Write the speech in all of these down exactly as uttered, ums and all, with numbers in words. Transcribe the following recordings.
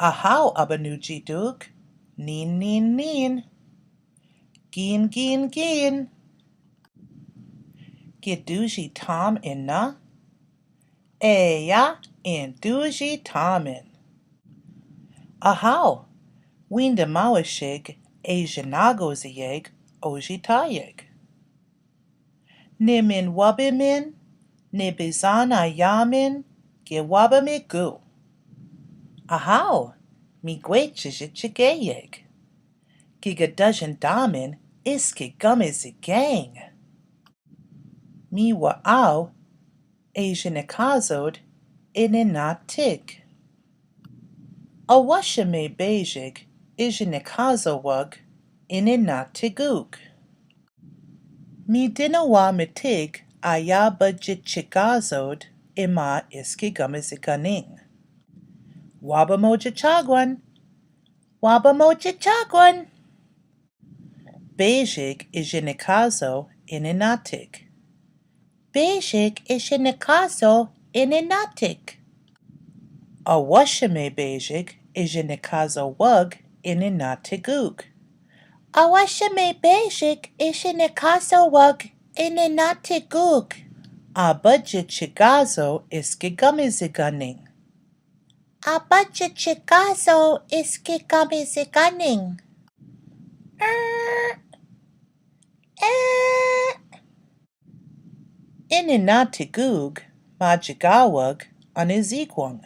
Ahaw, Abanujiduk. Nin, nin, nin. Gin, gin, gin. Ke duje tamena? Ea, in duje tamen. Ahaw, windemawashig e zhinagozeyeg ojitayeg. Nemenwabemen, nebizana yamen, gewabemegu. Ahaw, migwejejechigeyeg. Gigadajen damen, iske gumezegeng. Miwa'aw e zhinekazod enenatig. Awasheme bejeg e zhinekazowag enenatigug. Midinawa metig aya bajechegazod ema iske gumezegani. Wabemojechagwan. Wabemojechagwan. Bejeg e zhinekazo enenatig. Bejeg e zhinekazo enenatig. Awasheme bejeg e zhinekazowag enenatigug. Awasheme bejeg e zhinekazowag enenatigug. Abajechekazo iske gumezegani. Abajechekazo iske gumezegani. Er, er. Enenatigug, majigawag, anizigwang.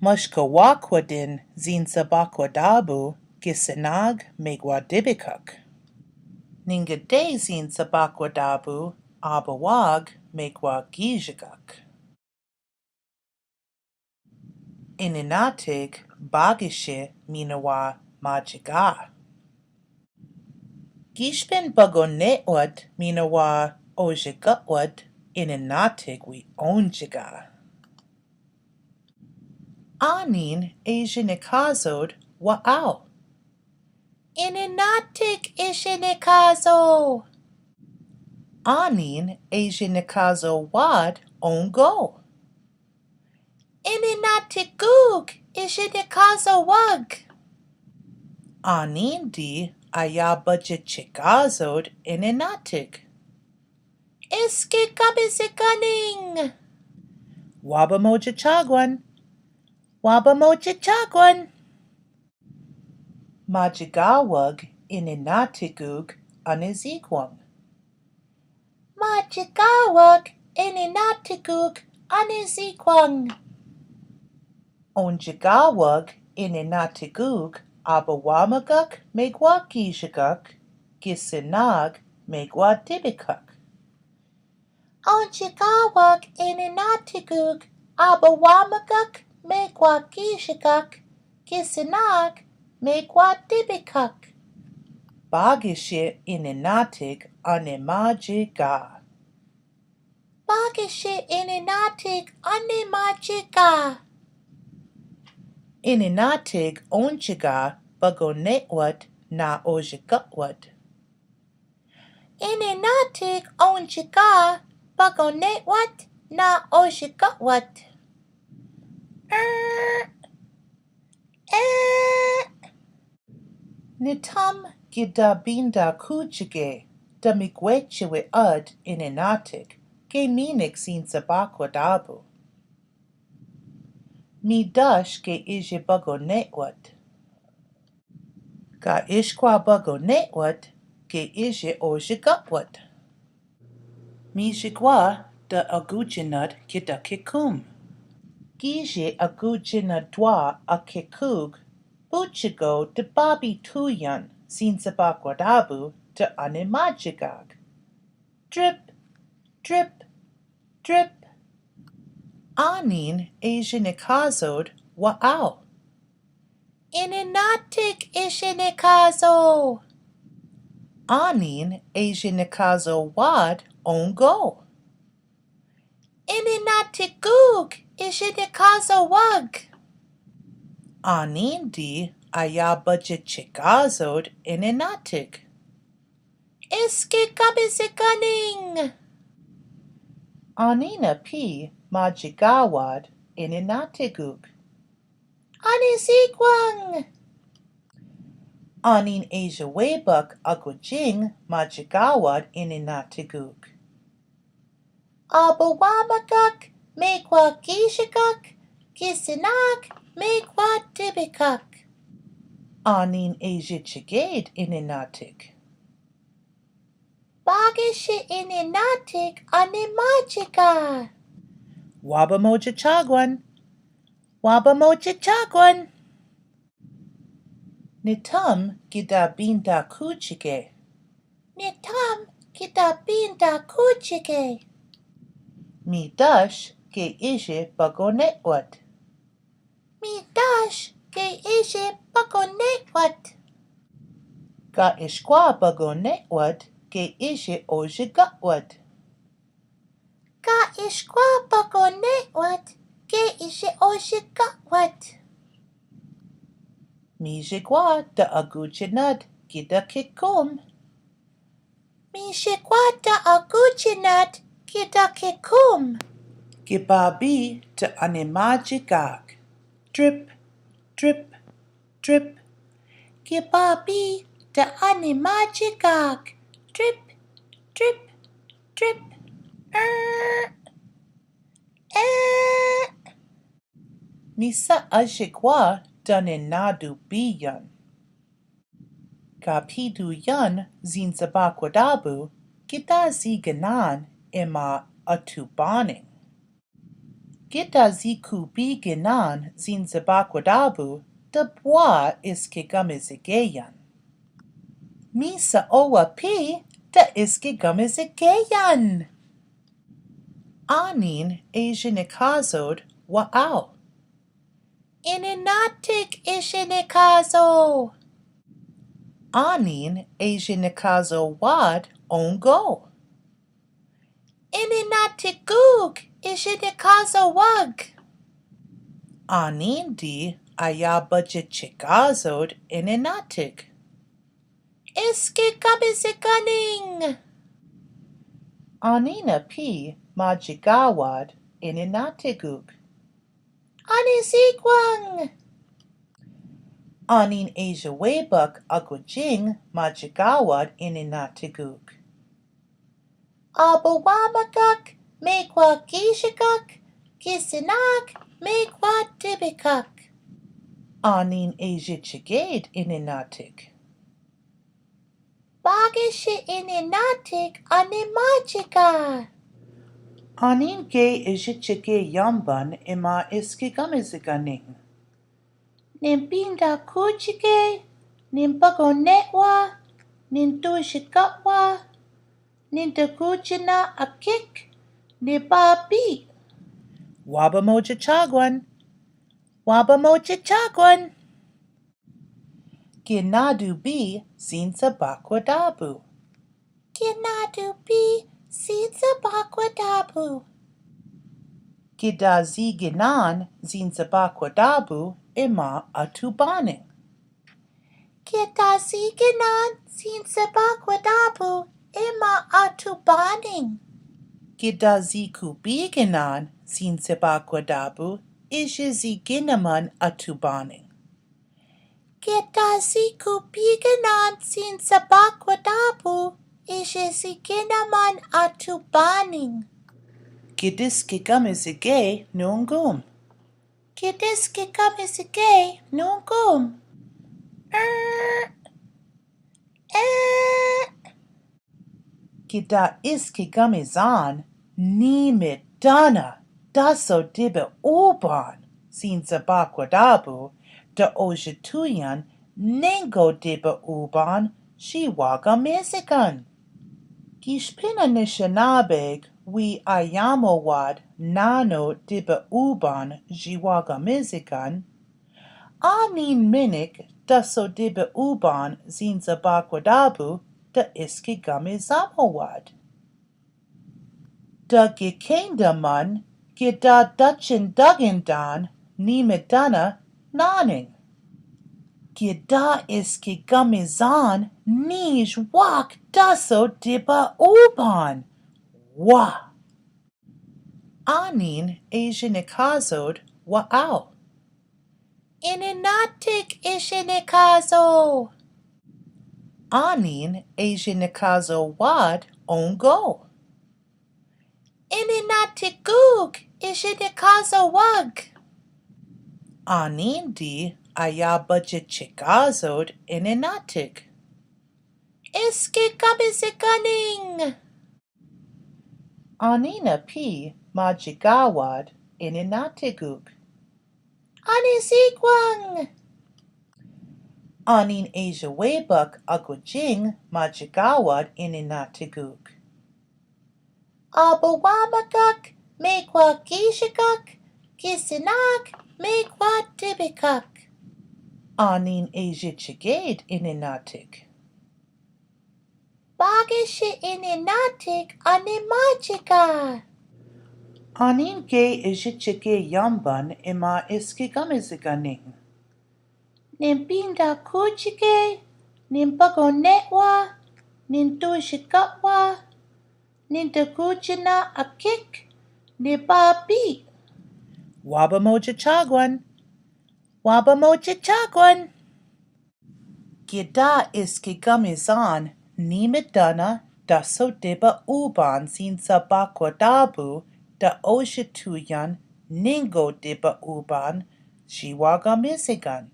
Mushkawakwaden zinsabakwadaboo, gisinag, megwadibikak. Ningede zinsabakwadaboo, abawag, megwagijigak. Enenatig, bagishe, minawa, majiga. Gishpen bagonetwet, minawa, ojigawet, enenatig wi onjiga. Anin e zhinekazod wa'aw. Enenatig e zhinekazo. Anin e zhinekazo wad ongo. Enenatigug e zhinekazo wag. Anin di aya bajechekazod enenatig. Iske gumezegani. Wabemojechagwan. Wabemojechagwan. Majigawag enenatigug anizigwang. Majigawag enenatigug anizigwang. Onjigawag enenatigug abawamagak megwagijigak, gisinag megwadibikak. Onjigawag enenatigug abawamagak megwagijigak, gisinag megwadibikak. Bagishe enenatig anemajiga. Bagishe enenatig anemajiga. Enenatig onjiga bagonetwet na ojigawet. Enenatig onjiga bagonetwet na ojigawet. Er, er. Nitam gidabinda kujige, da migweche wi ad enenatig, ge minik zinsabakwadaboo. Midash ge ije bagonetwet. Ga ishkwa bagonetwet, ge ije ojigawet. Mijigwa da agujenad ge da kekum. Gije agujenadwa a kekug, buchigo da babi tuyan zinsabakwadaboo da anemajigag. Drip, drip, drip. Anin e zhinekazod wa'aw. Enenatig e zhinekazo. Anin e zhinekazo wad ongo. Enenatigug e zhinekazo wag. Anin di aya bajechekazod enenatig. Iske gumezegani. Anin a pi majigawad enenatigug. Anisikwañ. Anin ejawebak ago jing majigawad enenatiguk. Aba wamakak, megwa gishakak, gisanak, megwa dibikak. Anin ejajiged enenatig. Bagashi enenatig a nimajiga. Waba mo jachagwan. Waba mo jachagwan. Nitam gidabindakujige. Nitam gidabindakujige. Midash ge ije bagonetwat. Midash ge ije bagonetwat. Gaishkwa bagonetwat ge ije ojigatwat. Gaishkwa bagonetwat ge ije ojigatwat. Mijigwa da agujenat gidakikum. Mijigwa da agujenat gidakikum. Gibabi da animajigak. Drip, drip, drip. Gibabi da animajigak. Drip, drip, drip. Er, er. Misa'ajigwa da ninadubiyan. Gapiduyan zinzabakwodabu, gidazignan ema atubaning. Gidazikubignan zinzabakwodabu, da bwa iskigamizigeyan. Misa'owapi da iskigamizigeyan. Anin ije nikazod wa aw. Enenatig ije nikazo. Anin ije nikazo wad ongo. Enenatiguk ije nikazo wag. Anin di ayabajachikazod enenatig. Iskigamiziganing. Anin a pi majigawad enenatiguk. Anisikwañ. Anin ejawebak ago jing majigawad enenatiguk. Aba wamakak, megwa gishakak, gisanak, megwa dibikak. Anin ejajiged enenatig. Bagashi enenatig a nimajiga. Anin ge ijajige yamban ema iskigamiziganing. Nimbindakujige, nimbagonetwa, nindujigatwa, nindagujena akik, nibabi. Waba mo jachagwan. Waba mo jachagwan. Ginadubi zinzabakwodabu. Ginadubi zinzabakwodabu. Gidazignan zinzabakwodabu ema atubaning. Gidazignan zinzabakwodabu ema atubaning. Gidazikubignan zinzabakwodabu ije ziginaman atubaning. Gidazikubignan zinzabakwodabu ije ziginaman atubaning. Gidiskigamizigaw nungum. Gidiskigamizigaw nungum. Er, er. Gidaiskigamizan nimidana daso dibe uban zinzabakwodabu, da ojituyan ningo dibe uban jiwagamizigan. Gishpina nishanabeg wi ayamo wad nano dibe uban jiwagamizigan. Anin minik daso dibe uban zinzabakwodabu da iskigamizamo wad. Da gikendaman gidadachendagendan nimidana naning. Gidaiskigamizan nijwak daso dibe uban. Wa. Anin ije nikazod wa aw. Enenatik eje nikazo. Anin eje nikazo wad ongo. Enenatik uk eje nikazo wag. Anin di aya bajechekazod enenatik. Eske kamizikaning. Anin a pi majekawad enenatik uk. Anin sikwang. Anin eje webak agwajing majekawad enenatik uk. Abuwamakak, mekwa kishakak, kisanak, mekwa debekak. Anin eje cheked enenatik. Bagashi enenatik anemajeka. Anin ke eje cheke yamban ema eske kamizikaning. Nin pinda kuchike, nin pagonekwa, nin tushikakwa, nin takujina akik, nin papi. Waba moja chagwan. Waba moja chagwan. Keda eske kamizan, nimidana da so deba uban sinsa bakwa dabu da oja tuyan ningo deba uban jiwaga misigan.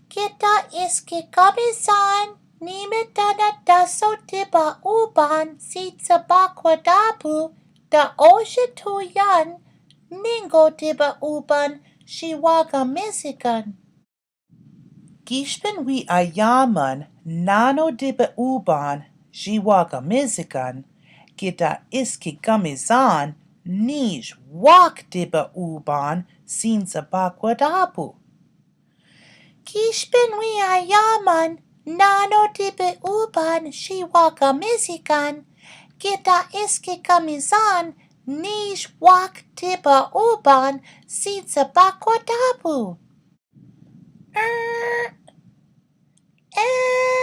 Keda eske kamizan, nimidana da so deba uban sinsa bakwa dabu da oja tuyan ningo deba uban jiwaga misigan. Gishpan wi ayaman nano deba uban jiwaga misigan, keda eske kamizan nij wak deba uban sinsa bakwa dabu. Gishpan wi ayaman nano deba uban jiwaga misigan, keda eske kamizan nij wak deba uban sinsa bakwa dabu. Er, er.